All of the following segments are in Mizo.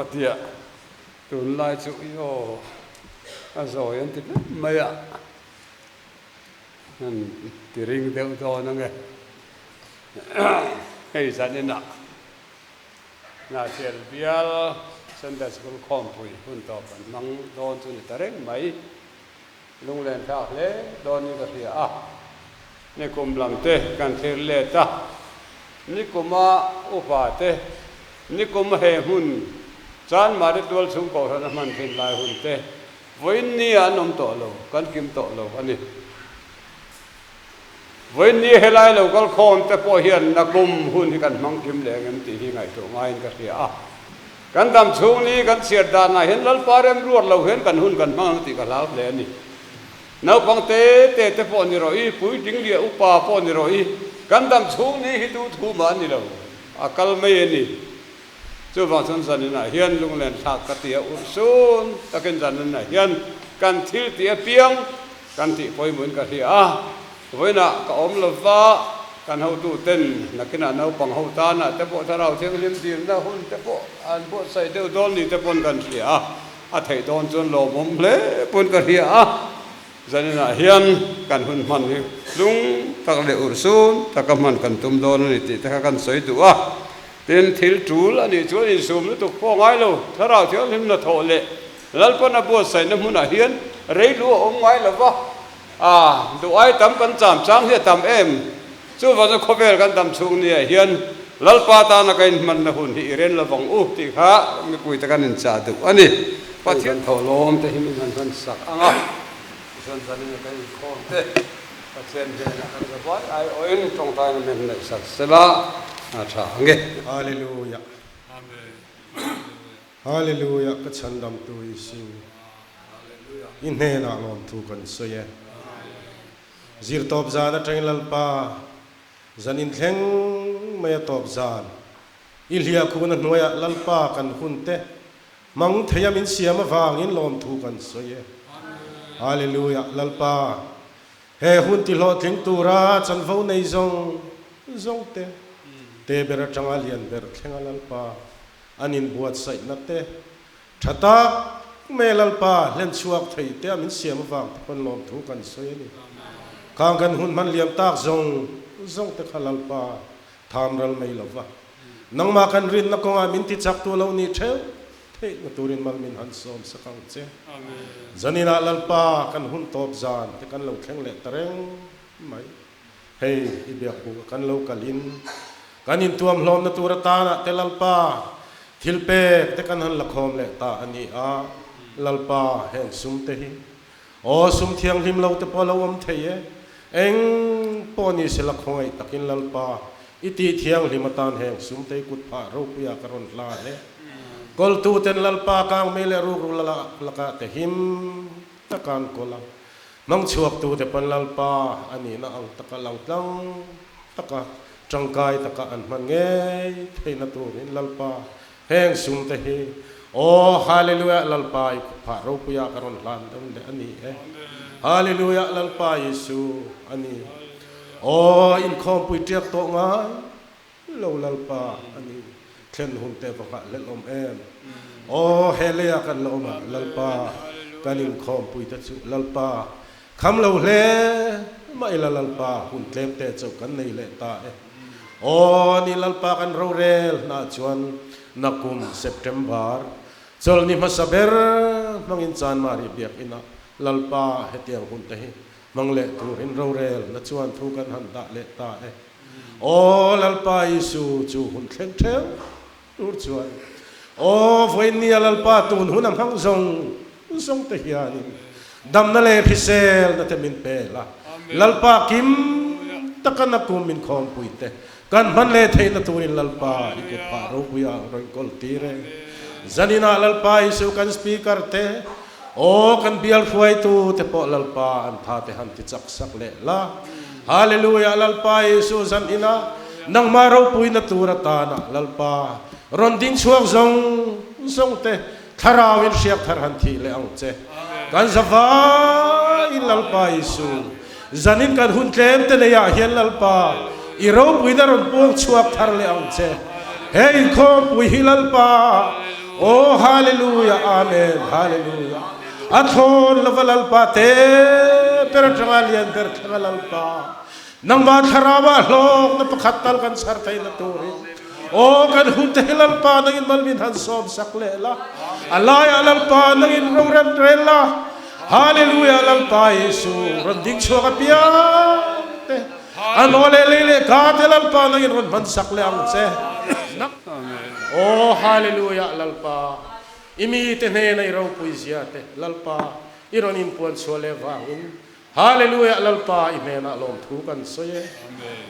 ka tia tunlai chu i aw a zawi an ti vek mai a an ti ring deuh dawn ange hei zan inah Hnahchel bial Sunday School khawmpui hun tawp an hmang dawn chu ni ta reng mai. Lunglen thlak hle dawnin ka hria a, nikum lam te kan thlir let a, nikuma upa te, nikum he hmun Chanmari tual chhung kohhran a hman thin lai hun te vawiin ni ah an awm tawh lo, kan kim tawh lo a ni. Vawiin ni helai lo kal khawm te pawh hian nakum hun hi kan hmang kim leh engem tih hi ngaihtuah ngaiin ka hria a. Kan dam chhung ni kan chhiar danah hian Lalpa remruat lo hian kan hun kan hmang ang tih ka hlau hle a ni. Naupang te te te pawh ni rawh i, puitling leh upa pawh ni rawh i, kan dam chhung ni hi tu thu mah a ni lo, a kal mai a ni. Chuvang chuan zaninah hian lunglen thlak ka ti a, urhsun takin zaninah hian kan thil tih apiang kan tih pawimawhin ka hria a. Vawiinah ka awm lo va, kan hotuten nakinah naupang ho tanah te pawh thlarau thianghlim dilna hun te pawh an buatsaih deuh dawn ni te pawn kan hria a, a theih dawn chuan lawmawm hle pawn ka hria a. Zaninah hian kan hun hman hi tlung tak leh urhsun taka hman kan tum dawn a ni tih te kha kan sawi duh a. Tin, thil tul a nih chuan insum lutuk pawh ngai lo, thlarau thianghlim hnathawh leh Lalpan a buatsaihna hmunah hian rei lu a awm ngai lo va. A, duh ai tam kan cham chang hi a tam em? Chuvang chuan khawvel kan dam chhung niah hian Lalpa tana ka inhmanna hun hi i ren lo vang u tih kha mipuite kan inchah duh a ni. Pathian thawhlawm te hi min han hman sak ang a, tichuan zanin a kan inkhawm te Pathian hnenah kan za vai ai awhin tawngtaina min han neih sak sela a tha ang e. Hallelujah. Hallelujah ka chhandamtu Isu i hnenah lawmthu kan sawi e. Zirtawp zan atangin Lalpa zan inthleng mai a tawp zan i hliahkhuna hnuaiah Lalpa kan hun te hmang thei a min siam avangin lawmthu kan sawi e. Hallelujah Lalpa he hun ti hlawhtling tura chanvo nei zawng zawng te te ber atanga lian ber thlenga Lalpa An inbuatsaihna te tha tak mai Lalpa hlen chhuak thei te a min siam avang te pawn lawmthu kan sawi a ni. Khang kan hun hman liam tak zawng zawng te kha Lalpa tham ral mai lo va, nangmah kan rinna kawngah min ti chak tu lo nih theuh theihna turin mal min han sawm sak ang che. Zaninah Lalpa kan hun tawp zan te kan lo thleng leh ta reng mai. Hei i biakbuk a kan lo kalin kan intuamhlawmna tur atana te Lalpa thil pek te kan han la khawm leh ta a ni a, Lalpa heng sum te hi aw sum thianghlim lo te pawh a lo awm thei e, eng pawh ni sela khawngaih takin Lalpa i tih thianghlim atan heng sum te i kut phah ropuia ka rawn hlan e. Kawltu ten Lalpa kang mei leh rukru lakah te him taka an kawl a. Hmang chhuaktute pawn Lalpa a nihna ang taka lang tlang taka tangkai taka an hman ngei theihna turin Lalpa heng sum te hi Aw Hallelujah Lalpa i khawphah ropuia ka rawn hlan dawn leh a ni e Hallelujah Lalpa Isu a ni Aw inkhawmpui tiak tawh ngai lo Lalpa a ni thlen hun te va nghah hlelh awm em aw he leiah kan la awm a Lalpa kan inkhawmpui te chu Lalpa kham lo hle mah ila Lalpa hun tlem te chauh kan nei leh ta e aw ni Lalpa kan rorel hnah chuan nakum September chawlhni hmasa ber hmangin Chanmari biakinah Lalpa hetiang hun te hi hmang leh turin rorel na chuan thu kan han dah leh ta e. Aw Lalpa Isu chu hun thleng theuh tur chuan Aw vawiinnia Lalpa tun hun a hmang zawng zawng te hianin damna leh hriselna te min pe la, Lalpa kim taka na kum min khawmpui te kan hman leh theihna turin Lalpa i kut phah ropuia rawn kawl tir e. Zaninah Lalpa Isu kan Speaker te Aw kan bial hruaitu te pawh Lalpa an tha te han ti chak sak leh la. Hallelujah Lalpa Jesu zan ina nangmah ropuina tur atana Lalpa rawn ding chhuak zawng zawng te thlarau in hriak thar han thih leh ang che. Kan zavai in Lalpa Jesu zan in kan hun tlem te nei ah hian Lalpa i ropuina rawn puang chhuak thar leh ang che. He inkhawmpui hi Lalpa. Aw Hallelujah Amen Hallelujah A thlawn lova Lalpa te ber atanga lian ber thlenga Lalpa nangmah thlarau ah hlawkna pakhat tal kan chhar theihna turin Aw kan hun te hi Lalpa nangin malmin han sawm sak leh la a laiah Lalpa nangin rorem rel la Hallelujah Lalpa Isu rawn ding chhuak apiang te A naw leh lei leh ka te Lalpa nangin rawn hman sak leh ang che. Aw Hallelujah Lalpa, i mite hnena i ropui zia te Lalpa i rawn inpuan chhuah leh vangin Hallelujah Lalpa i hnenah lawmthu kan sawi e.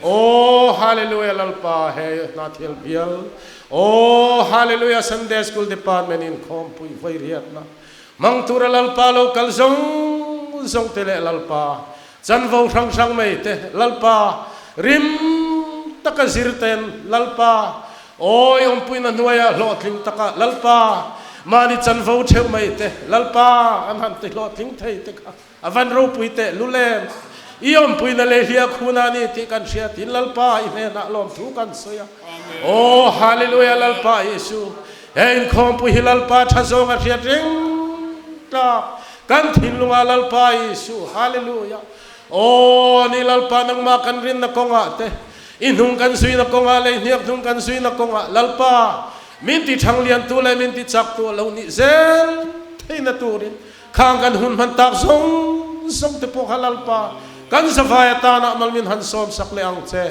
Aw Hallelujah Lalpa he Hnathial bial Aw Hallelujah Sunday School Department inkhawmpui vawi riatna hmang tura Lalpa lo kal zawng zawng te leh Lalpa Chanvo hrang hrang mai te Lalpa rim taka zir ten Lalpa awi awmpuina hnuaia hlawhtling taka Lalpa mahni chanvo theuh mai te Lalpa an han ti hlawhtling thei te kha a van ropui teh lulem i awmpuina leh hliah khuna ni tih kan hria tin Lalpa i hnenah lawmthu kan sawi a Aw Hallelujah Lalpa Isu He inkhawmpui hi Lalpa tha zawng a hriat reng tlak kan thinlungah Lalpa Isu Hallelujah Aw ni Lalpa nangmah kan rinna kawngah te i hnung kan zuina kawngah leh i hniak hnung kan zuina kawngah Lalpa min ti thang liantu leh min ti chaktu a lo nih zel theihna turin khang kan hun hman tak zawng zawng te pawh kha Lalpa kan zavai atana mal min han sawm sak leh ang che.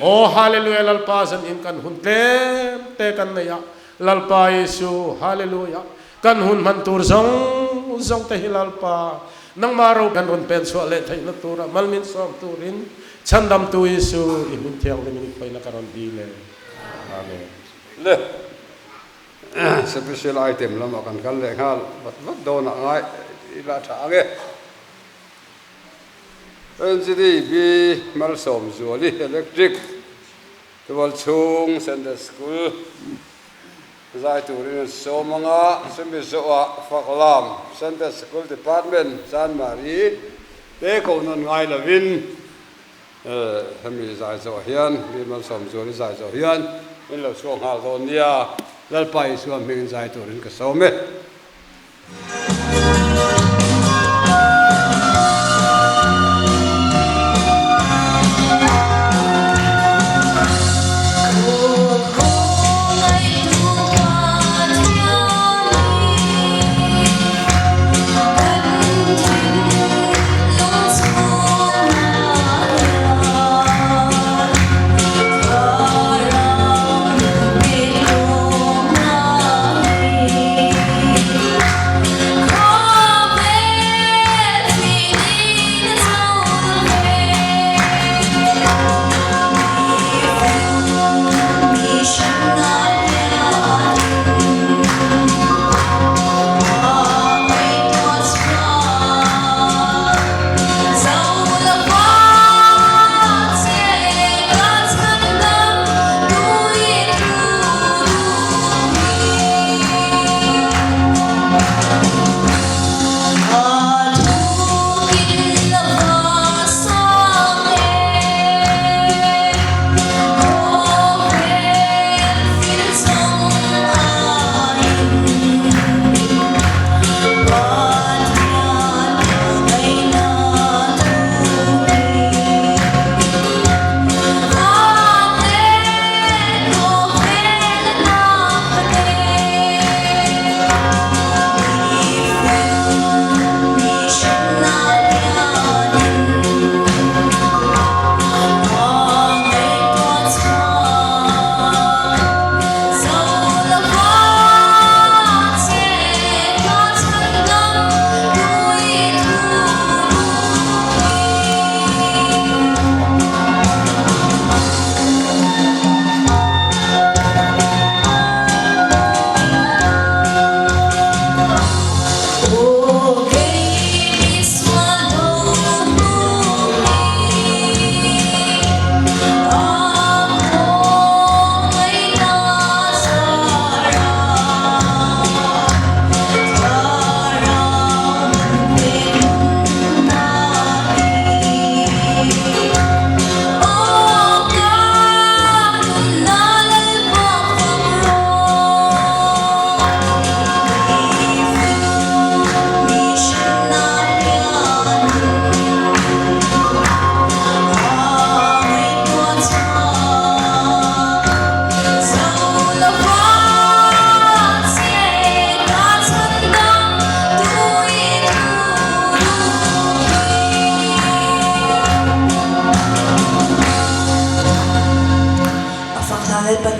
Aw Hallelujah Lalpa zan in kan hun tlem te kan nei a Lalpa Isu Hallelujah kan hun hman tur zawng zawng te hi Lalpa nangmah ro kan rawn pen chhuah leh theihna tura mal min sawm turin Chhandamtu Isu i hmin thianghlim in i khawihna ka rawn dil e. Amen. Le. Special item lamah kan kal leh nghal vat vat dawnah ngai ila tha ang e. NGDB Malsawmzuali Electric Tual chhung Sunday School zai turin an sawm ang a, chumi zawhah Faklam Sunday School Department Chanmari te ko nawn ngai lovin Hemi zai zawh hian, mi Malsawmzuali zai zawh hian min lo chhuak nghal dawn nia, Lalpa Isua hmingin zai turin ka sawm e.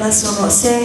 malsawm rawh se.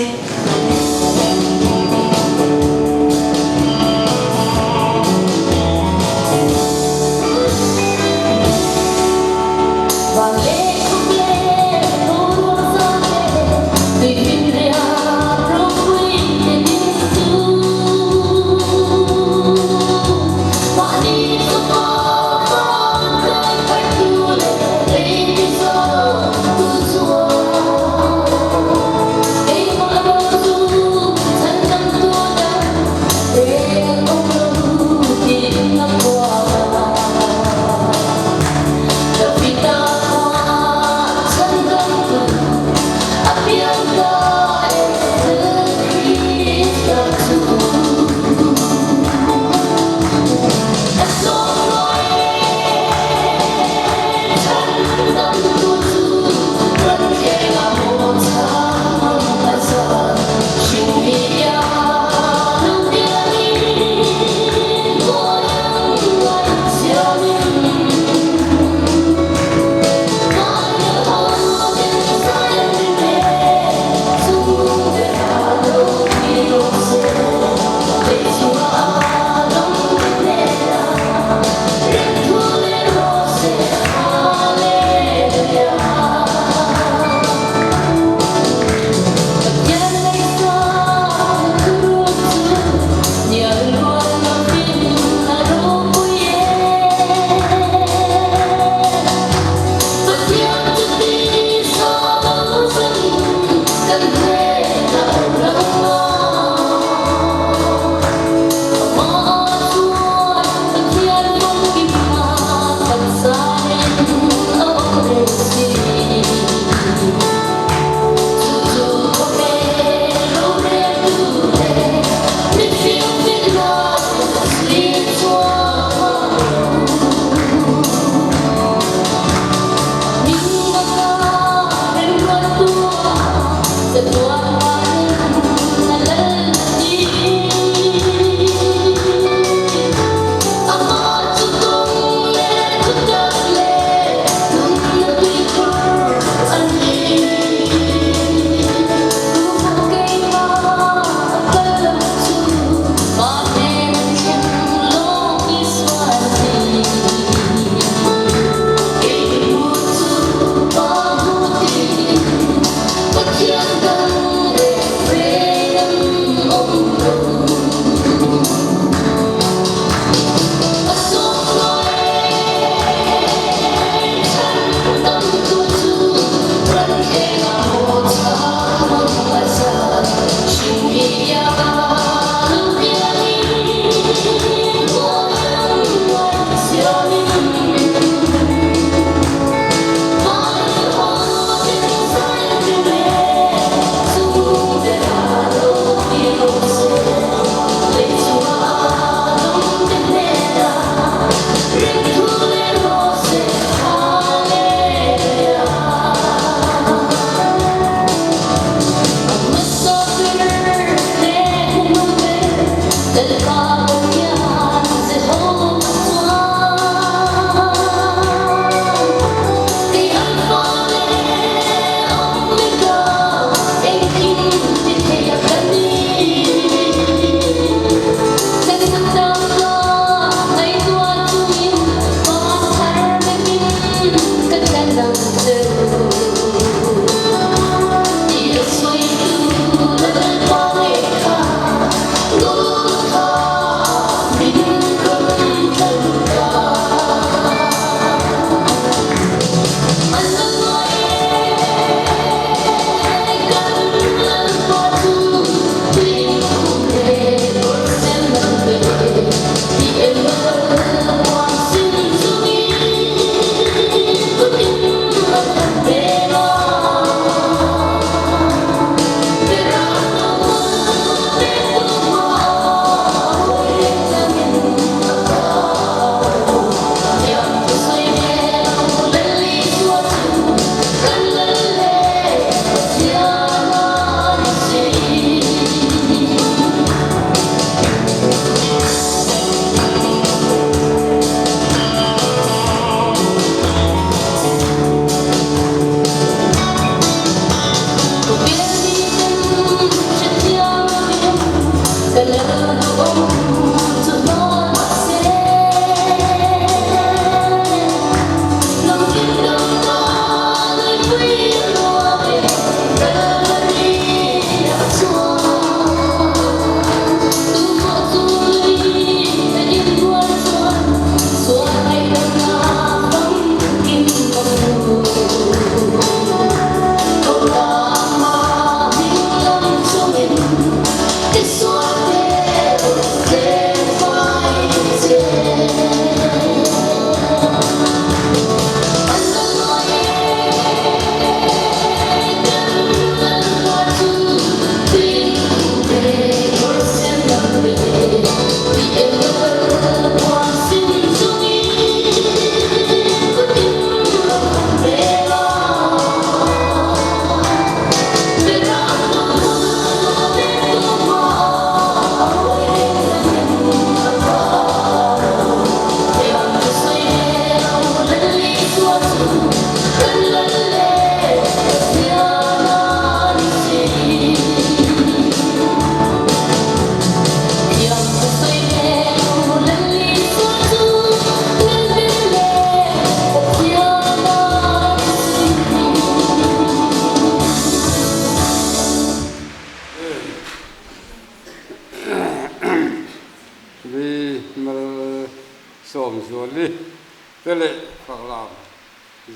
te leh Faklam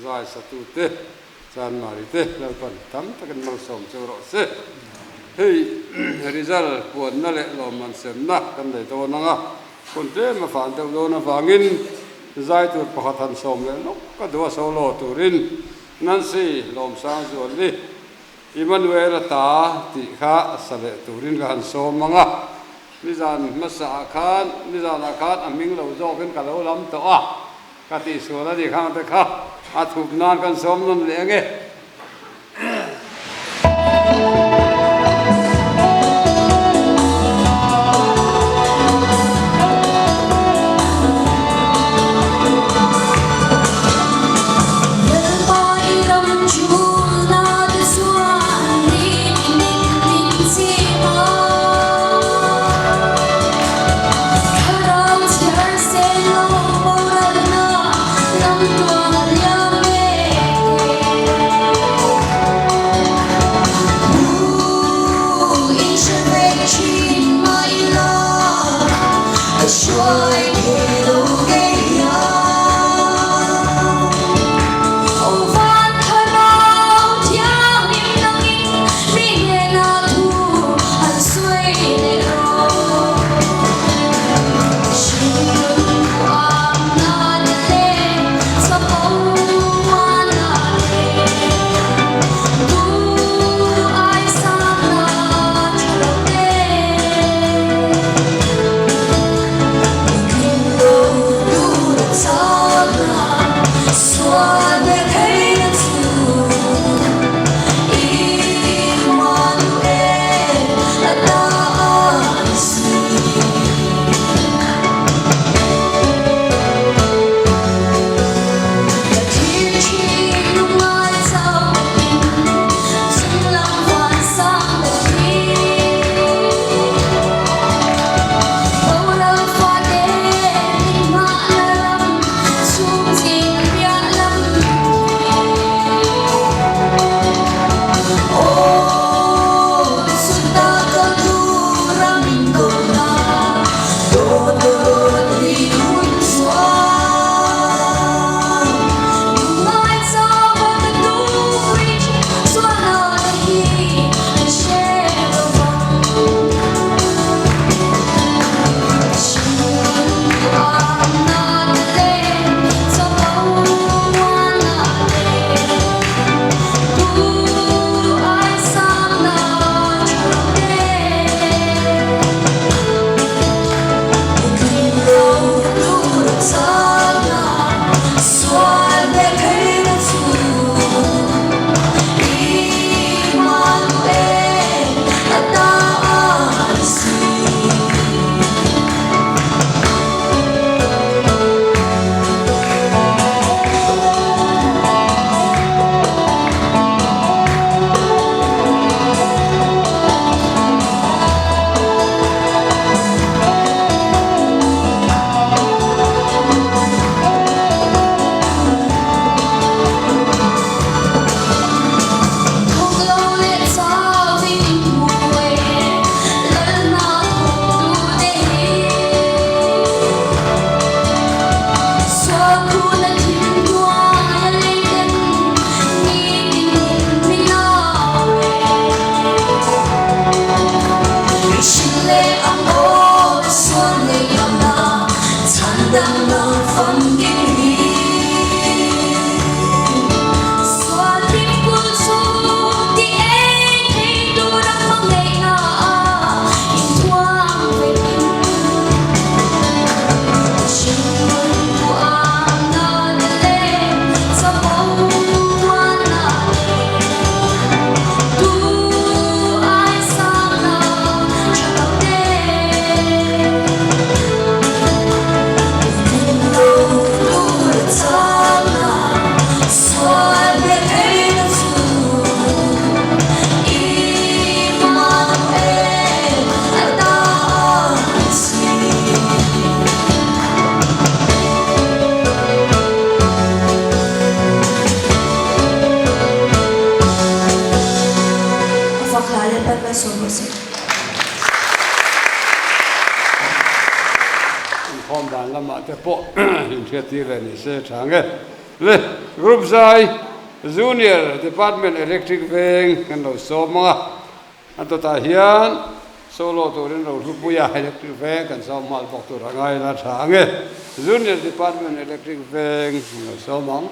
zai satu te, Chanmari te Lalpan tam takin malsawm cheu rawh se. Hei result puanna leh lawmman semna kan nei dawn ang a, hun tlem a fan deuh dawn avangin zai tur pakhat han sawm leh lawk ka duh a solo turin Nancy Lawmsang Zualli Immanuel-a ta tih kha sa leh turin ka han sawm ang a, nizan hmasaah khan nizanah khan a hming lo zawkin ka lo lam tawh a, ka tihsual a nih khang te kha a thup nan kan sawm nawn leh ang e. Inkhawm dan lamah te pawh Inhriattir leh ni se tha nge. Le Group zai Junior Department Electric Veng kan lo sawm ang a, a dawtah hian solo turin Rohlupuia Electric Veng kan sawm nghal bawk tur a ngai la tha nge. Junior Department Electric Veng kan lo sawm ang.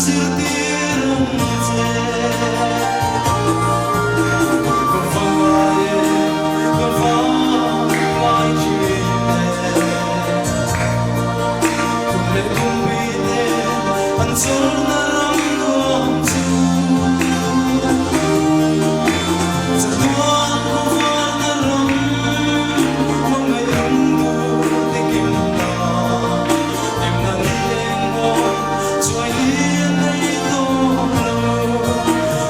zirtir ang che. Ka va ngai e, ka va ngai thin e. Kum leh kum bi te an chawlhna ram nuam chu. Chatuan khawvarna ram hmangaih lungduh te kim ta. Hlimna ni eng mawi chuai ni a nei tawh lo.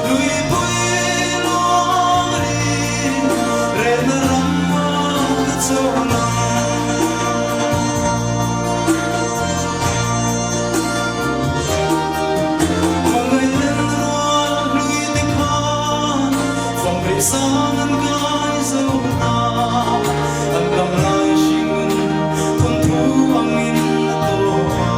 Luipui luang ri rehna ram a ka chawn ang. Hmangaih len rual hlui te khan famrih sang an kai zo ta. An dam lai hringnun thawnthu angin a tawp a.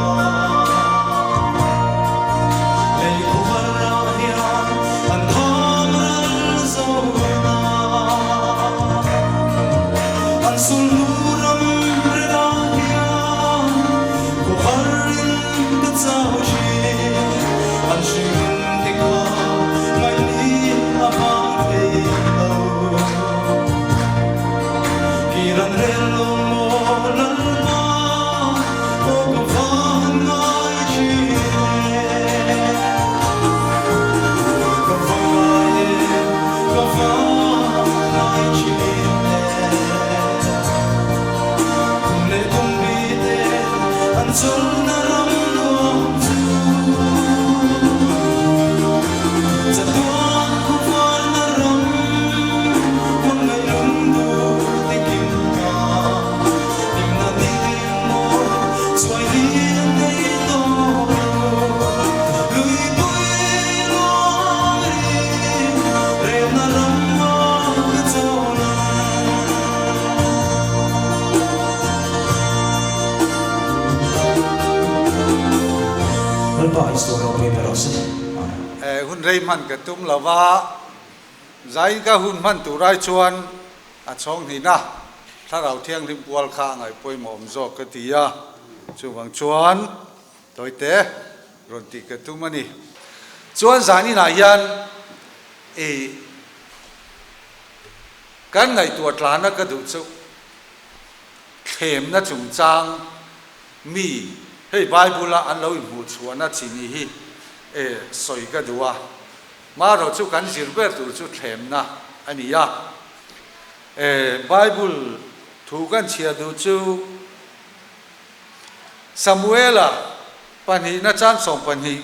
Lei khuar ah hian an tham ral zo ta. An sulhnu ram rel ah hian khuar in ka chau thin. An hringnun te kha ngaihni a vang thei lo. Kir an rel lo maw Lalpa, aw ka van ngai thin e. Ka va ngai e, ka va ngai thin e. Kum leh kum bi te an chawlhna ram nuam chu. Chatuan khuvarna ram hmangaih lungduh te kim ta. Hlimna ni eng maw chuai hi a nei tawh lo. Luipui luang ri relna ram a ka chawl ang. Lalpa Isua ropui ber rawh se. Amen. Hun rei hman ka tum lo va, zai ka hun hman tur ai chuan a chhawng hnihna Thlarau Thianghlim kual kha a ngaih pawimawh awm zawk ka ti a, chuvang chuan tawite rawn tih ka tum a ni. Chuan zan inah hian i kan ngaihtuah tlana ka duh chu thlemna chungchang Mi, hei Bible-a an lo inhmuh chhuahna chi ni hi e sawi ka duh a. Marawh chu kan zir ber tur chu thlemna a ni a. E Bible thu kan chhiar duh chu Samuela pahnihna chan 12,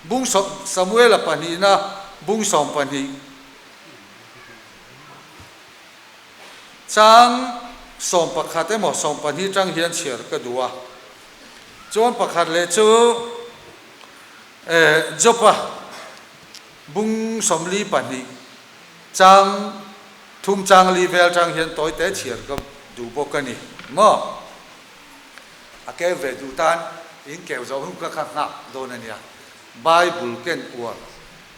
bung Samuela pahnihna bung 12. Chang 11 emaw 12 tang hian chhiar ka duh a. Chuan pakhat leh chu Job-a bung 42 chang thum chang li vel tang hian tawi te chhiar ka duh bawk a ni maw? A keu ve duh tan in keu zawh hun ka kha nghak dawn a nia. Bible ken uar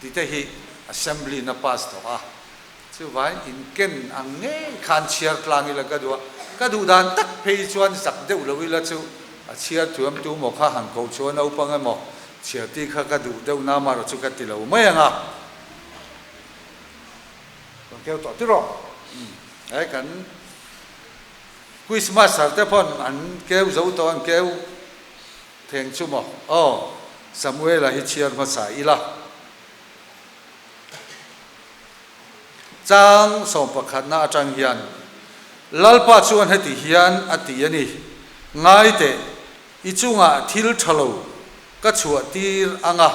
tite hi Assembly na pass tawh a. Chuvain in ken ang ngei khan chhiar tlang ila ka duh a, ka duh dan tak phei chuan zak deuh lo ila chu a chhiar thuam tu maw kha han ko chu a naupang emaw chhiar tih kha ka duh deuh na amarawh chu ka ti lo mai ang a. Kan keu tawh tirh aw. He kan Christmas har te pawn an keu zo tawh an keu theng chu maw aw Samuela hi chhiar hmasa ila. Chang sawmpakhatna atang hian Lalpa chuan heti hian a ti a ni, Ngai teh, i chungah thil tha lo ka chhuah tir ang a,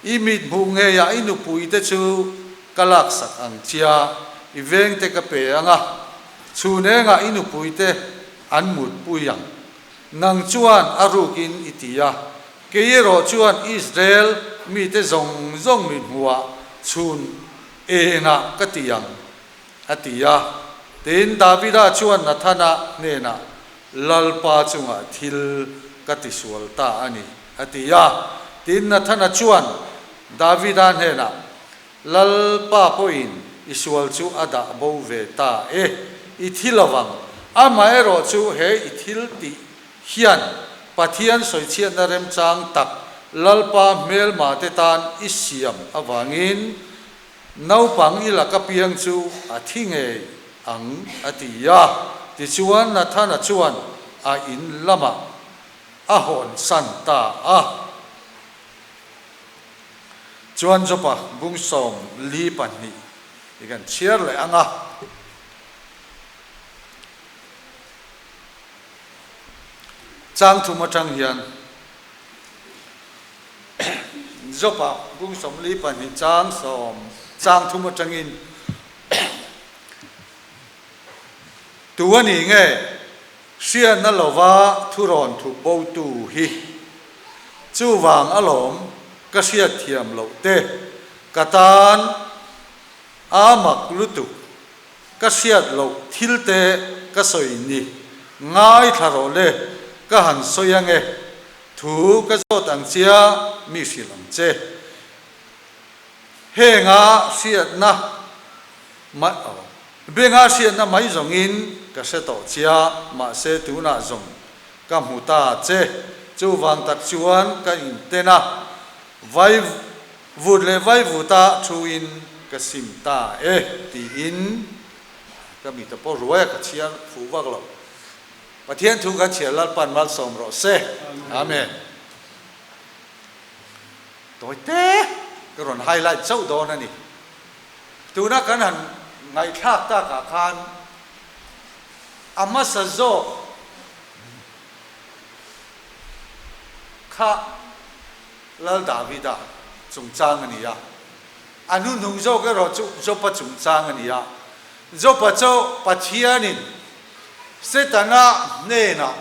i mit hmuh ngeiah i nupuite chu ka laksak ang chia, i vengte ka pe ang a, chhun engah i nupuite an mutpui ang. Nang chuan a rukin i ti a, Kei erawh chuan Israel mite zawng zawng mi hmuhah chhun engah ka ti ang, a ti a. Tin, Davida chuan Nathana hnenah, Lalpa chungah thil ka tisual ta a ni, a ti a. Tin, Nathana chuan Davida hnenah, Lalpa pawhin i sual chu a dah bo ve ta e, i thi lovang, amaherawh chu he i thil tih hian Pathian sawichhiatna remchang tak Lalpa hmelmate tan i siam avangin naupang i laka piang chu a thi ngei ang, a ti a. Tichuan Nathana chuan a in lamah a hawnsan ta a. Chuan Jopa bung 42 i kan chhiar leh ang a. Chang thum atang hian Jopa bung 42 chang sawm chang thum atangin Tu a ni nge hriatna lova thurawn thup botu hi? Chuvang alawm ka hriatthiam loh te ka tan a mak lutuk. Ka hriat loh thil te ka sawi ni. Ngaithla rawh le, ka han sawi ange. Thu ka zawt ang chia mi hrilh ang che. Henga hriatna mai benga hriatna mai zawngin ka hre tawh chia, mahse tunah zawng ka hmu ta che. Chuvang tak chuan ka inten a, vai Vut leh vai vuta thuin ka sim ta e tiin ka mita pawh ruai a ka chhiar fuh vak lo. Pathian thu kan chhiar Lalpan malsawm rawh se. Amen. Tawi te ka rawn highlight chauh dawn a ni. Tuna kan han ngaihthlak takah khan a hmasa zawk kha Lal Davida chungchang a ni a, a hnuhnung zawk erawh chu Jopa chungchang a ni a. Jopa chu Pathianin Setana hnenah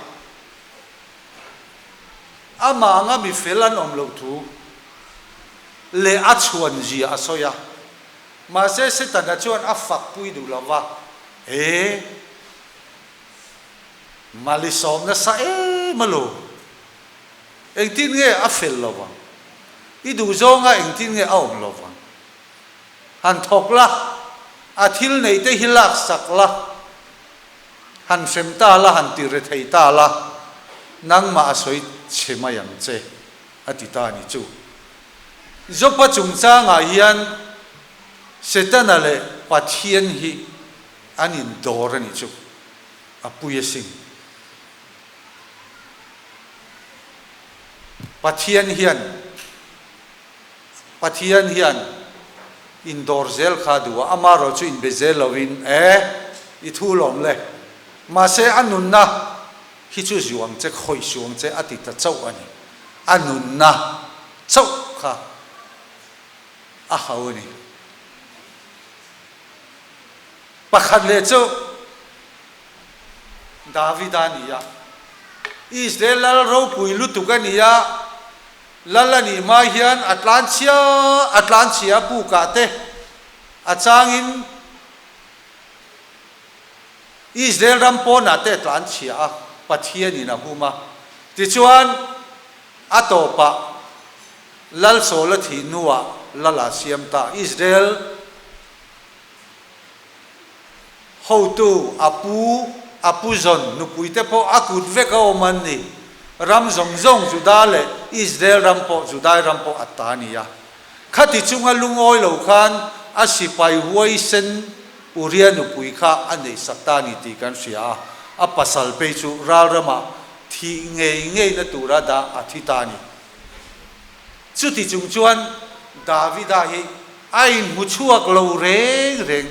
amah anga mi fel an awm loh thu leh a chhuan zia a sawi a. Mahse Setana chuan a fakpui duh lo va, E, malisawm nasa em alawm. Engtin nge a fel lo vang? I duh zawnga engtin nge a awm lo vang? Han thawk la, a thil neih te hi lak sak la, han hrem ta la, han ti rethei ta la, nangmah a sawi chhe mai ang che, a ti ta a ni chu. Jopa chungchangah hian Setana leh Pathian hi an indawr a ni chu, a pui asin. Pathian hian Pathian hian indawr zel kha a duh a, amaherawh chu inbe zel lovin e, i thu lawm le. Mahse a nunna hi chu zuang che, khawih suang che a ti ta chauh a ni. A nunna chauh kha a hau a ni. Pakhat leh chu. Davida a ni a, Israel lal ropui lutuk a ni a, lal a nih hma hian a tlanchhia a tlanchhia a pukah te a changin Israel ram pawnah te a tlanchhia a, Pathianin a hum a. Tichuan a tawpah Lal Saul a thih hnuah lal a siam ta. Israel. Hotu, a pu, a pu zawn nupuite pawh a kut vek a awm an ni. Ram zawng zawng Juda leh Israel ram pawh Judai ram pawh a ta a ni a. Khati chunga lungawi lo khan a sipai huaisen Uria nupui kha a neihsak ta a ni tih kan hria a, a pasal phei chu ral ramah thih ngei ngeina tura dah a thi ta a ni. Chuti chung chuan Davida hi a inhmu chhuak lo reng reng,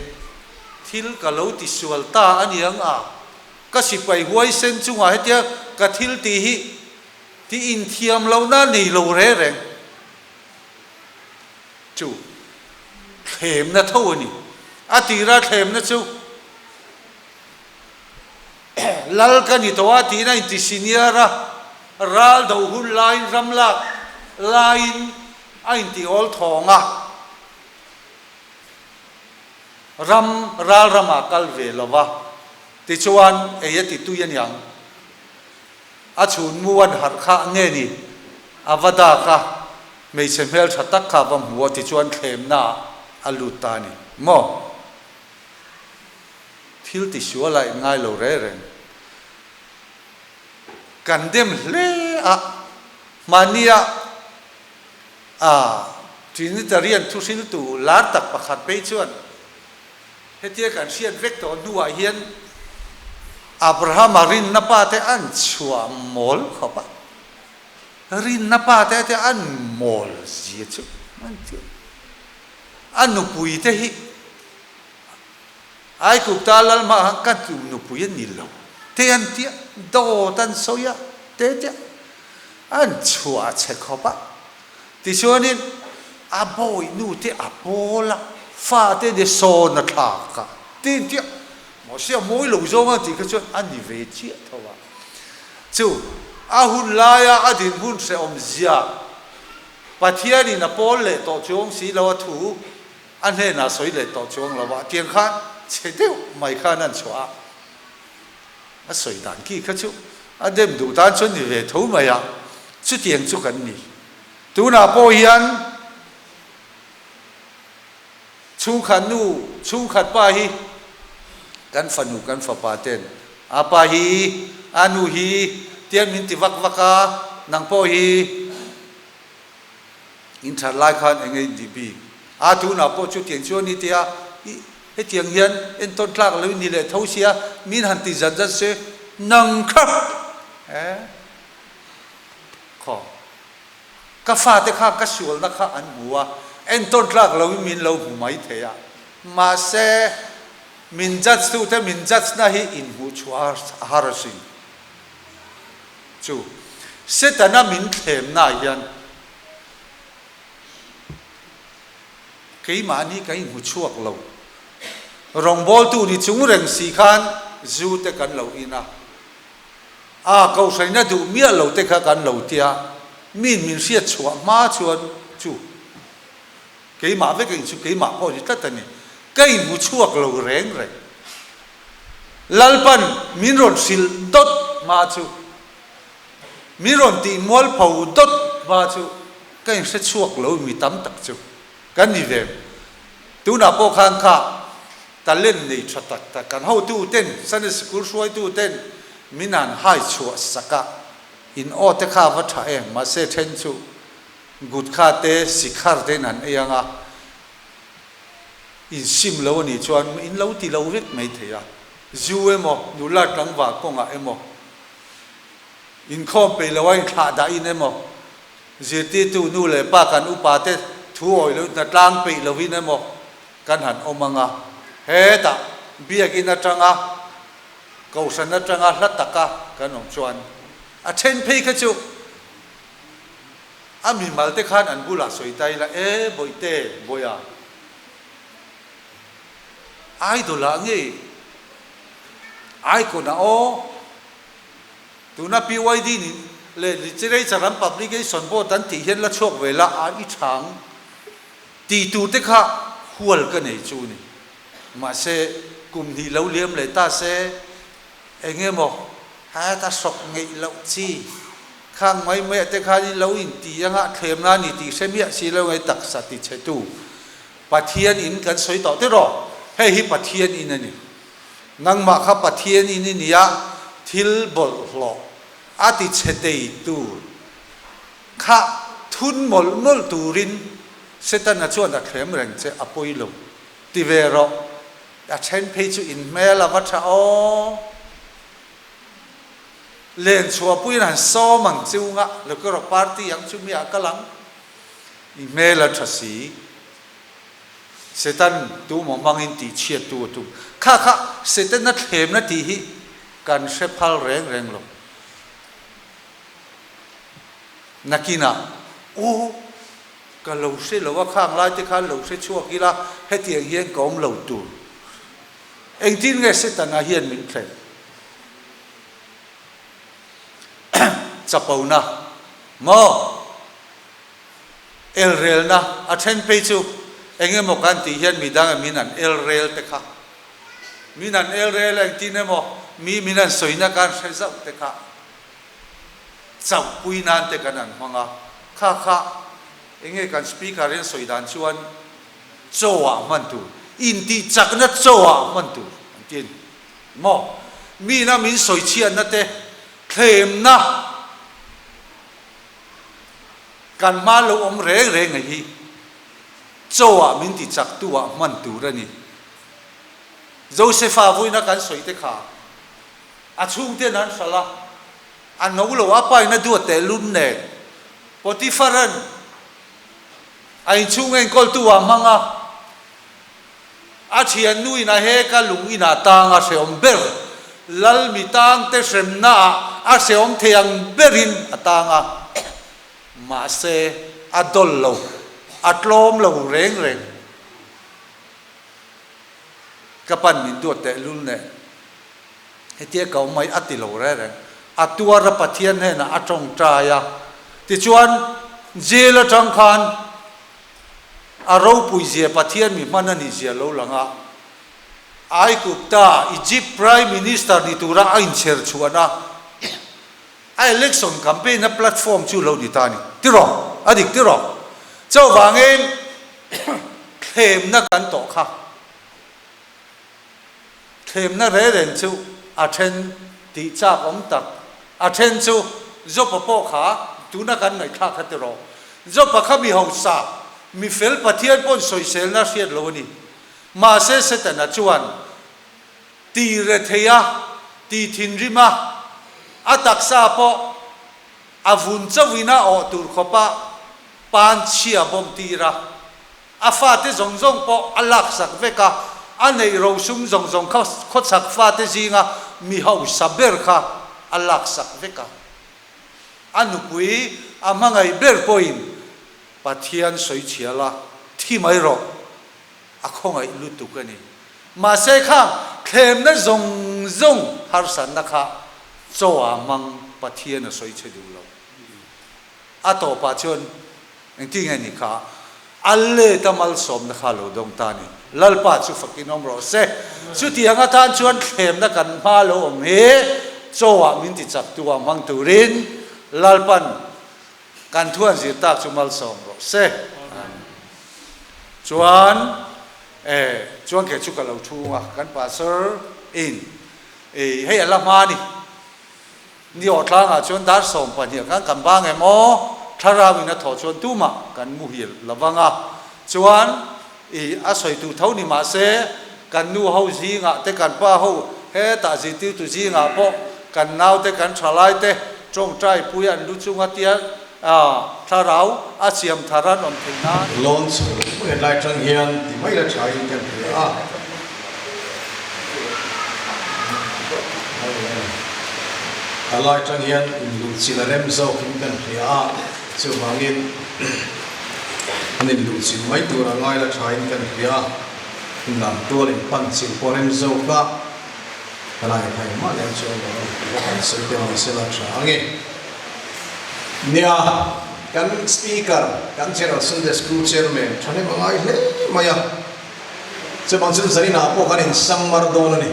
Thil ka lo ti sual ta a ni ang a, ka sipai huaisen chungah hetia ka thil tih hi ti inthiam lohna a nei lo reng reng. Chu thlemna tho a ni. A tira thlemna chu Lal ka ni tawh a tiin a inti senior a, ral do hun laiin ram lak laiin a inti awl thawng a, ram ral ramah kal ve lo va, tichuan ei a ti tui aniang. A chhun mu an harh kha nge ni? A va dak a, hmeichhe hmeltha tak kha a va hmu a, tichuan thlemna ah a lut ta a ni maw? Thil ti sual a in ngai lo reng reng. Kan dem hle a, mahnia. A Trinitarian thuhriltu lar tak pakhat phei chuan hetia kan hriat vek tawh hnuah hian Abrahama rinna pa te an chhuah mawl khawp a, rinna pa te te an mawl zia chu an ti a. A nupui te hi Aigupta lal hmaah khan ka tu nupui a ni lo te an ti a, dawt an sawi a te te an chhuah che khawp a. Tichuanin a bawihnu te a pawl a, fate ne sawn a thlak a ti an ti a, mahse a mawi lo zawng a tih kha chuan a ni ve chiah tho a. Chu a hun laia a dinhmun hrehawm zia Pathianin a pawl leh tawh chuang si lo a thu A hnenah sawi leh tawh chuang lo a, tiang khan chhe deuh mai khan an chhuah a, a sawi dan khi kha chu a dem duh tan chuan ni ve tho mai a, chutiang chu kan ni. Tunah pawh hian chhungkhat nu, chhungkhat pa hi kan fanu, kan fapa ten a pa hi, a nu hi tiang min ti vak vak a, nang pawh hi, In that lai khan eng nge in tih bik? A tunah pawh chutiang chuan i tia, i hetiang hian entawn tlak lo i ni leh tho sia, min han ti zat zat se, nang kha e khaw ka fate kha ka sualna kha an hmu a, entawn tlak lo in min lo hmu mai thei a, mahse min judge tute min judge na hi inhmuh chhuah a har asin. Chu Setana min thlemna hian keimahni ka inhmu chhuak lo. Rawngbawltu ni chung reng si khan zu te kan lo in a, a kohhraina duh miah lo te kha kan lo tia, min min hriat chhuah hma chuan chu keimah vek in chu keimah pawh ni tlat a ni, ka inhmu chhuak lo reng reng. Lalpan min rawn hrilh dawt hma chu, min rawn tih mualpho dawt hma chu ka inhre chhuak lo mi tam tak chu kan ni ve. Tunah pawh khan kha talent nei tha tak tak kan hotu ten, Sunday Sikul hruaitu ten min han hai chhuah sak a, in aw te kha va tha em, mahse then chu gutkha te sikhar te in han ei ang a, Insim lo a nih chuan in lo ti lo vek mai thei a, zu emaw, nula tlangval kawngah emaw, inkhawm peih loa inthlah dahin emaw, zirtirtu nu leh pa kan upa te thu awih loin hna tlang peih loin emaw kan han awm ang a, hetah biakin atanga kohhran atanga hla taka kan awm chuan a then phei kha chu A mimal te khan an bulah sawi ta ila, E Bawihte, Bawiha, idol ah nge icon ah aw, tuna PYD nih leh Literature an Publication Board an tih hian la chhuak ve la, a i chhang tih tur te kha hual ka nei chu ni. Mahse, kum hnih lo liam leh ta se, eng emaw heta hrawk ngeih loh chi Khang mai mai ah te khan in lo in ti anga thlem na ni tih hre miah si lo ngai taksa ti chhe tu Pathian in kan sawi tawh tiraw? Hei hi Pathian in a ni. Nangmah kha Pathian in i nia thil bawlhhlawh a ti chhe tei tur kha thun mawlh mawlh turin Setana chuan a thlem reng che a pawi lo ti ve rawh. A then phei chu in hmel a va tha aw. Len chhuahpuiin han sawm ang chiunga Lekawrawh party ang chu mi ah kal ang. I hmel a tha si. Setan tu maw hmangin tih chhiat tu a tum. Kha kha Setana thlemna tih hi kan hre phal reng reng lo. Nakinah u ka lo hre lo a khang lai te khan lo hre chhuak ila hetiang hian ka awm lo tur. Engtin nge Setana hian min thlem? Chapona maw? Elrelna a then phei chu eng emaw kan tih hian midang min an elrel te kha, min an elrel a engtin emaw mi min an sawina kan hre zauh te kha chauhpui nan te kan an hmang a, kha kha eng nge kan speaker hian sawi dan chuan chaw ah hman tur, intihchakna chaw ah hman tur an ti a ni. Maw? Mina min sawi chhiatna te, thlemna, Kan hma lo awm reng reng a hi chaw ah min ti chak tu ah hman tur a ni. Josefa vawiina kan sawi te kha a chhungten an hralh a, a no lo a paina duat teh lun nen Potiphar-a'n a inchhung enkawltu ah hmang a, A thiannu in a hek a lung in ah tang a hreawm ber. Lal mi tang te hremna ah a hreawm thei ang ber in a tang a. Mahse a dawl lo, a tlawm lo reng reng. Ka pan min duat teh lul nen. Hetia ka awm mai a ti lo reng reng. A tuar a Pathian hnenah a tawngtai a. Tichuan jail atang khan A ropui zia Pathian mi hman a nih zia lo lang a, Aigupta, Egypt, Prime Minister ni tura a inchher chhuan a, a election campaign a platform chu lo ni ta a ni. Tiraw? A dik tiraw? Chuvangin thlemna kan tawh kha. Thlemna reng reng chu a then tih chak awm tak, a then chu Jopa pawh kha tuna kan ngaihthlak kha tiraw. Jopa kha mi hausa, mi fel Pathian pawn sawiselna hriat lo a ni. Mahse Setana chuan ti rethei a, ti thinrim a, a taksa pawh a vun chauhin a awh tur khawpa panchhia bawm tir a. A fate zawng zawng pawh a laksak vek a, a neih rosum zawng zawng kha khawchhak fate zinga mi hausa ber kha a laksak vek a. A nupui a hmangaih ber pawhin Pathian sawi chhia la, thi mai rawh, a khawngaih lutuk a ni. Mahse khang thlemna zawng zawng harsatna kha chaw a hmang Pathian a sawi chhe duh lo. A tawpah chuan Engti nge ni kha? A let a malsawmna kha lo dawng ta a ni. Lalpa chu fakin awm rawh se. Chutiang atan chuan thlemna kan hma lo awm hi chaw ah min ti chak tu ah hmang turin Lalpan kan thu an zir tak chu malsawm rawh se. Amen. Chuan e chuan kei chu ka lo thu a, kan pastor in e hei a la hma a ni. Ni aw tlangah chuan dar 12 khan kan bang em aw? Thlarau in a thawh chuan tumah kan muhil lo vang a. Chuan i a sawi tur tho ni mah se, kan nu ho zingah te kan pa ho hetah zirtirtu zingah pawh kan naute kan thalai te tawngtai pui an lu chunga tia thlarau a siam thar an awm theih nan. Lawn chho hetlai atang hian ti mai la tha in kan hria a. A lai atang hian inluh chilh a rem zawk in kan hria a, chuvangin an inluh chilh mai tur a ngai la tha in kan hria a, inlam tual in pan chilh pawh a rem zawk a, helai kha engmah lem chu a awm lo a ni tih pawh kan sawi te ni se la tha ang e. Nia, kan Speaker, kan General Sunday School Chairman thahnem a ngai hle mai a. Chuvang chuan zaninah pawh kan insang mar dawn a ni.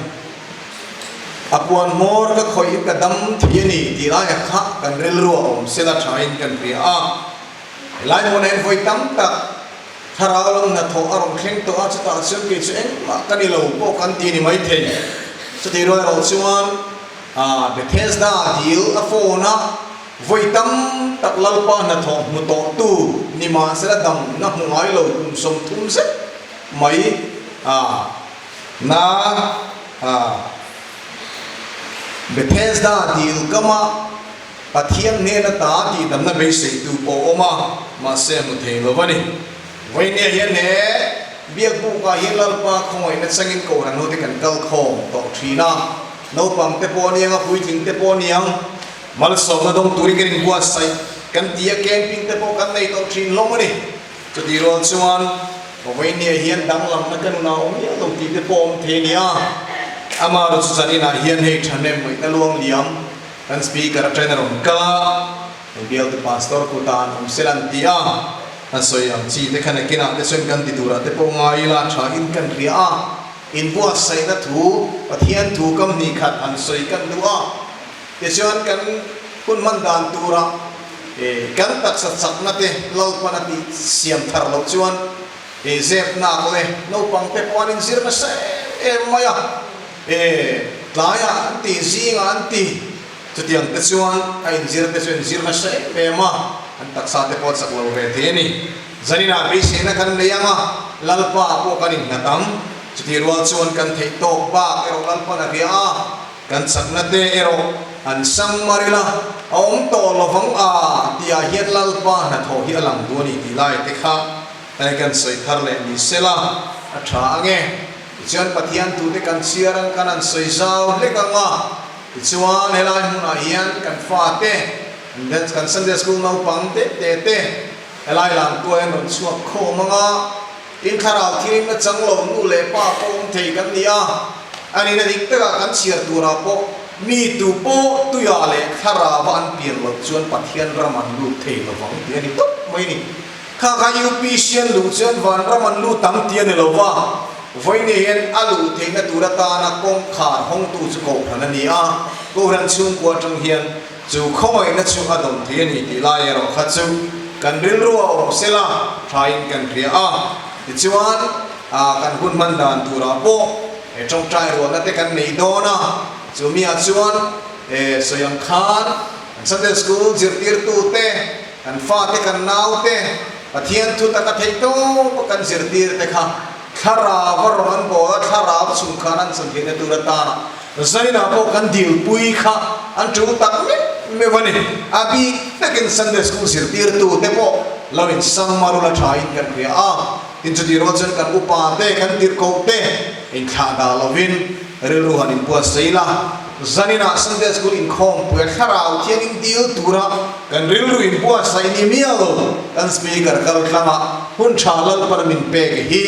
A puan hmawr ka khawih ka dam thei a ni tih laia kha kan rilru a awm sela thain kan hria a. Helai hmunah hian vawi tam tak thlarau lam hnathawh a rawn thleng tawh a, chutah chuan kei chu engmah ka ni lo pawh kan ti ni maithei. Chutih rual erawh chuan A Bethesda dil a phone a, vawi tam tak Lalpa hnathawh hmu tawhtu ni mahsela dam na hmu ngai lo kum 30 zet mai a na a Bethesda dil kama Pathian hnena ta tih damna beiseitu pawh awm a, mahse a hmu thei lo a ni. Vawinia hian he biakbukah hian Lalpa khawngaihna changin Kohhran hote kan kal khawm tawh thin a. Naupang te pawh aniang a, puitling te pawh aniang, malsawmna dawng turin kan inbuatsaih kan ti a, camping te pawh kan nei tawh thin hlawm a ni. Chutih rual chuan Vawinia hian danglamna ka nunah awm miah lo tih te pawh awm thei a ni a, amaherawhchu chu zaninah hian hei thahnem ngaihna luang liam kan speaker atangin a rawn kal a, hei bialtu pastor kutan awm sela an ti a, a sawi ang chi te kha nakinah te chuan kan ti turah te pawh ngai ila thain kan hria a. Inbuatsaihna thu, Pathian thu kam hnih khat han sawi kan duh a, tichuan kan hun hman dan tura kan taksa chakna te Lalpan a tih siam thar loh chuan zepnak leh naupang te pawh an inzir nasa em em mai a, tlaiah an ti, zingah an ti, chutiang te chuan a inzir te chu inzir nasa em em a. An taksa te pawh a chak lo ve thei a ni. Zaninah beiseina kan nei ang a, Lalpa pawh kan innghat ang. Chutih rual chuan kan theih tawk bak erawh Lalpan a hria a, kan chakna te erawh an sang mar ila, a awm tawh lovang a tihah hian Lalpa hnathawh hi a lang duh a ni tih lai te kha kan sawi thar leh ni sela a tha ang e. Tichuan Pathian tute kan chhiar ang kan han sawi zau hlek ang a, tichuan helai hmunah hian kan fate, kan Sunday School naupang te te te helai lamtuah hian rawn chhuak khawm ang a, tin thlarau thirimna chang lo nu leh pa pawh awm thei kan ni a, a nihna dik takah kan chhiar turah pawh mi tu pawh tuiah leh thlarauva an pian loh chuan Pathian ram an lut thei lovang tih a ni tawp mai a ni. Kha kha UPC an luh chuan vanram an lut ang tih a ni lo va, vawiin hian a luh theihna tur atana kawngkhar hawngtu chu Kohhran a ni a, Kohhran chhungkua atang hian chu khawngaihna chu a dawn thei a ni tih lai erawh kha chu kan rilru a awm sela thain kan hria a. Tichuan kan hun hman dan turah pawh tawngtai ruahna te kan nei dawn a, chu miah chuan sawi ang khan kan Sunday School zirtirtute, Kan fate kan naute Pathian thu taka theih tawp a kan zirtir te kha thlarau a rawn an bawl a, thlarau chung khan an chantheihna tur atana zainah pawh kan dilpui kha an tul tak meuh meuh a ni. A bik takin Sunday School zirtirtu te pawh lo in sang marul a thain kan hria a, tin chutih rual chuan kan upa te kan tirhkoh te inthlah dah lovin rilru han inbuatsaih ila, Zaninah Sunday School inkhawmpui a thlarau thiangin dil tura kan rilru inbuatsaih ni miah lo kan speaker kal tlangah hun tha Lalpan a min pek hi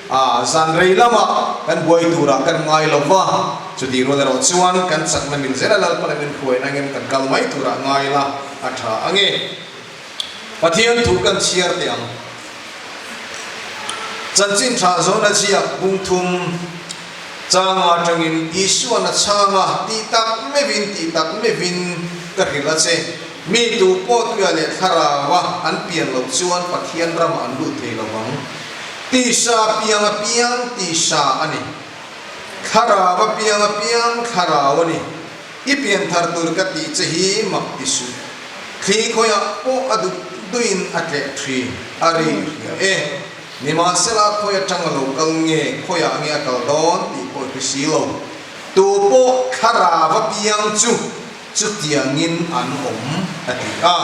a zan rei lamah kan buai turah kan ngai lo va, chutih rual erawh chuan kan chakna min zela Lalpan a min hruai nangin kan kal mai turah ngai la a tha ange. Pathian thu kan chhiar teh ang. Chanchin tha zawhna ziak bungthum. Changa atangin Isuan a chhang a, Tih tak meuhin, tih tak meuhin ka hrilh a che. Mi tu pawh tuia leh thlaraua an pian loh chuan Pathian ramah an lut thei lo vang. Tisa piang a piang tisa a ni. Thlarau a piang a piang thlarau a ni. I pian thar tur ka tih che hi mak ti suh. Thli khawiah pawh a duh duhin a tleh thin, a ri hria e. Nimahsela khawi atang a lo kal nge, khawiah nge a kal dawn tih pawh i hre si lo. Tu pawh thlarau a piang chu chutiangin an awm, a ti a.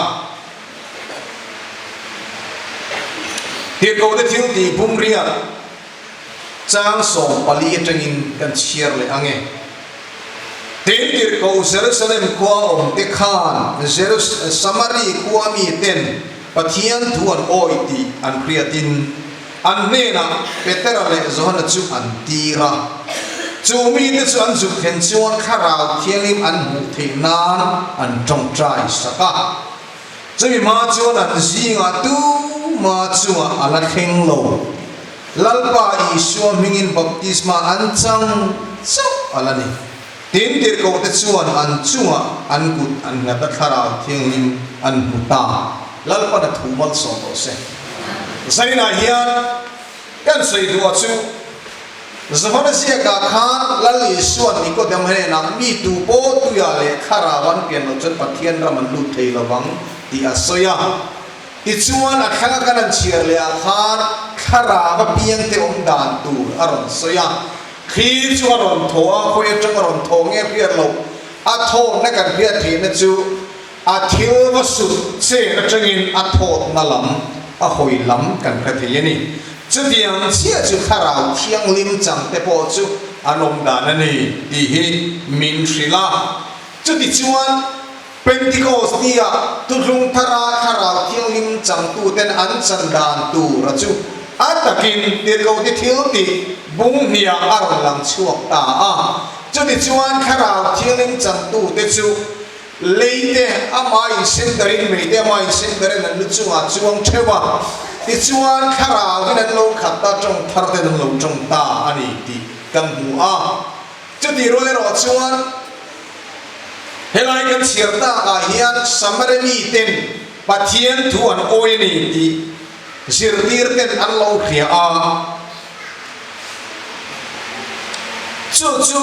Tirhkohte thil tih bum riat chang 14 atangin kan chhiar leh ang e. Tin, tirhkoh Jerusalem khua awmte khan Samari khua miten Pathian thu an awih tih an hriatin an hnenah Petera leh Johana chu an tir a. Chu mite chu an zuk thlen chuan Thlarau Thianghlim an hmuh theih nan an tawngtai sak a. Chumi hma chuan an zingah tuma chungah a la thleng lo. Lalpa Isua hmingin baptisma an chang chauh a la ni. Tin, tirhkohte chuan an chungah an kut an nghat a, Thlarau Thianghlim an hmu ta. Lalpan a thu malsawm rawh se. Zainah hian kan sawi duh a chu, Johana ziakah khan Lal Isua'n Nikodem hnenah mi tu pawh tuiah leh Thlarau an pian loh chuan Pathian ram an lut thei lo vang tih a sawi a. Tichuan a thlanga kan han chhiar leh ah khan Thlarau a piangte awm dan tur a rawn sawi a. Thli chu a rawn thaw a, khawi atang a rawn thaw nge hriat loh, a thawtna kan hriat theihna chu a thil va sut chen atangin a thawtna lam, a hawi lam kan hre thei a ni. Chutiang chiah chu Thlarau Thianghlim changte pawh chu an awm dan a ni tih hi min hrilh a. Chutichuan, Pentecost nia Thuthlung Thara Thlarau Thianghlim changtuten an chan dan tura chu a takin tirhkohte thil tih bung hniah a rawn lang chhuak ta a. Chutichuan Thlarau Thianghlim changtute chu leite amah insendarin, meite amah insendarin an lu chungah chuang theuh a, tichuan Thlarauin an lo khat ta, tawng tharten an lo tawng ta a ni tih kan hmu a. Chutih rual erawh chuan helai kan chhiar takah hian Samaria miten Pathian thu an awi a ni tih zirtirten an lo hria a. Chu chu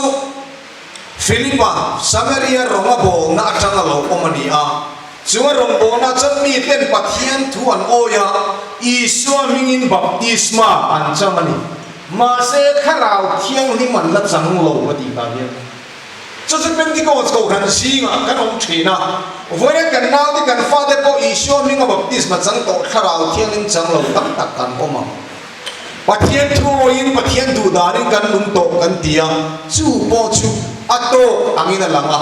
Philipa Samaria rawnga bawlna atanga lo awm a ni a. Chu a rawngbawlna chuan miten Pathian thu an awi a, Isua hmingin baptisma an chang a ni. Mahse, Thlarau Thianghlim an la chang lo a tih tah hian. Chu chu Pentecost Kohhran zingah kan awm thin a, vawiin kan naute kan fate pawh Isua hminga baptisma chang tawh Thlarau Thianghlim chang lo tak tak kan awm ang. Pathian thu awiin Pathian duh danin kan nung tawh kan ti a, chu pawh chu a tawk angin a lang a,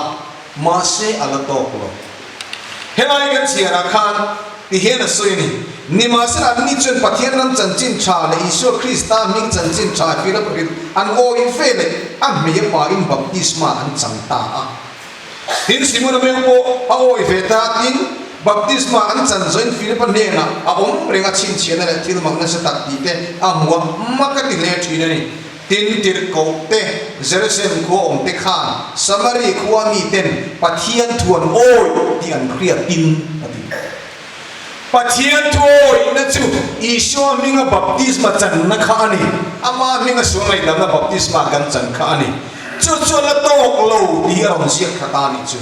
mahse a la tawk lo. Helai kan chhiarah khan ti hian a sawi a ni, Nimahsela anni chuan Pathian ram chanchin tha leh Isua Krista hming chanchin tha hrilh a hrilh an awih ve leh a hmei a pain baptisma an chang ta a. Tin, Simona meuh pawh a awih ve ta a, tin, baptisma an chan zawhin Philipa hnenah a awm reng a chhinchhiahna leh thil mak nasa tak tih te a hmu a, mak a ti hle thin a ni. Tin, Tirhkoh te, Jerusalem khua awm te khan Samari khua mi ten Pathian thu an awih tih an hriat in a ti. Pathian thu awihna chu Isua hminga baptisma channa kha a ni. Ama hminga sual ngaihdamna baptisma kan chan kha a ni. Chu chu a la tawk lo tih a rawn ziak kha ta a nih chu.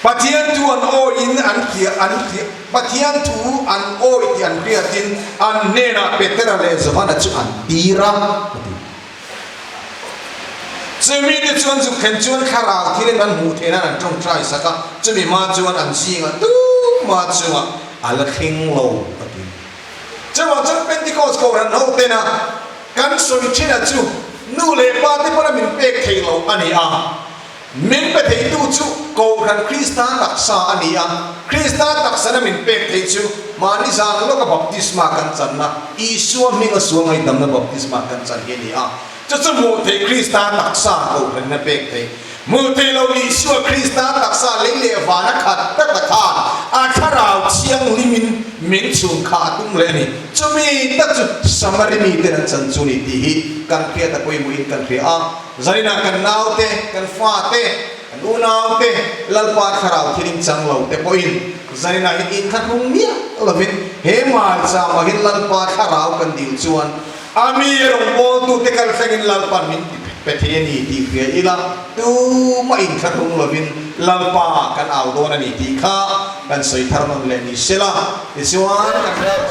Pathian thu an awiin an hria an hria Pathian thu an awi tih an hriatin an hnenah Petera leh Johana chu an tir a, a ti. Chumi te chuan zuk thlen chuan thlarau thilin an hmuh theih nan an tawngtai sak a, chumi hma chuan an zingah tumah chungah a la thleng lo, a ti. Chuvang chuan Pentecost Kohhran ho tena kan sawi thinah chu nu leh pa te pawna min pek theih loh a ni a. Min pe theitu chu Kohhran Krista taksa a ni a, Krista taksana min pek theih chu mahni zan lawka baptisma kan channa, Isua hminga sual ngaihdamna baptisma kan chan hi a ni a. Chu chu hmuh theih Krista taksa Kohhranina pek theih. Hmuh theih lo Isua Krista taksa lei leh vana khat tata khan a Thlarau Thianghlimin min chhun kha a tum leh a ni. Chumi tak chu Samari miten an chan chu ni tih hi kan hriat a pawimawhin kan hria a. Zainah kan naute, kan fate, kan unaute, Lalpa Thlarau thil in chang lo te pawhin zainah hi inthlahrung miah lovin he maichangah hian Lalpa Thlarau kan dil chuan a mi rawngbawltute kal thlengin Lalpa'n min ti pe thei a ni tih hria ila tumah inthlahrung lovin Lalpa kan au dawn a ni tih kha kan sawi thar nawn leh ni sela tichuan kan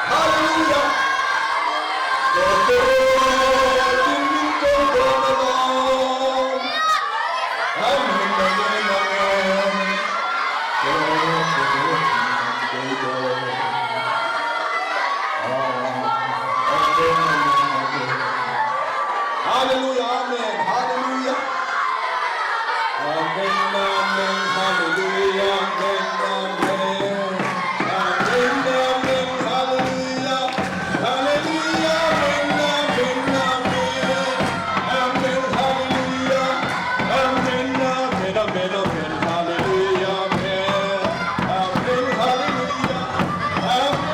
Hallelujah! Tawtawrawtin min ko dawn alawm. Amen, amen, amen. Tawtawrawtin min ko dawn. Amen, amen, amen. Hallelujah, amen, hallelujah. Amen, amen, hallelujah, amen, amen. Amen, amen, hallelujah. Hallelujah, amen, amen, amen. Amen, hallelujah. Amen, amen, amen, amen, hallelujah, amen. Amen, hallelujah. Amen.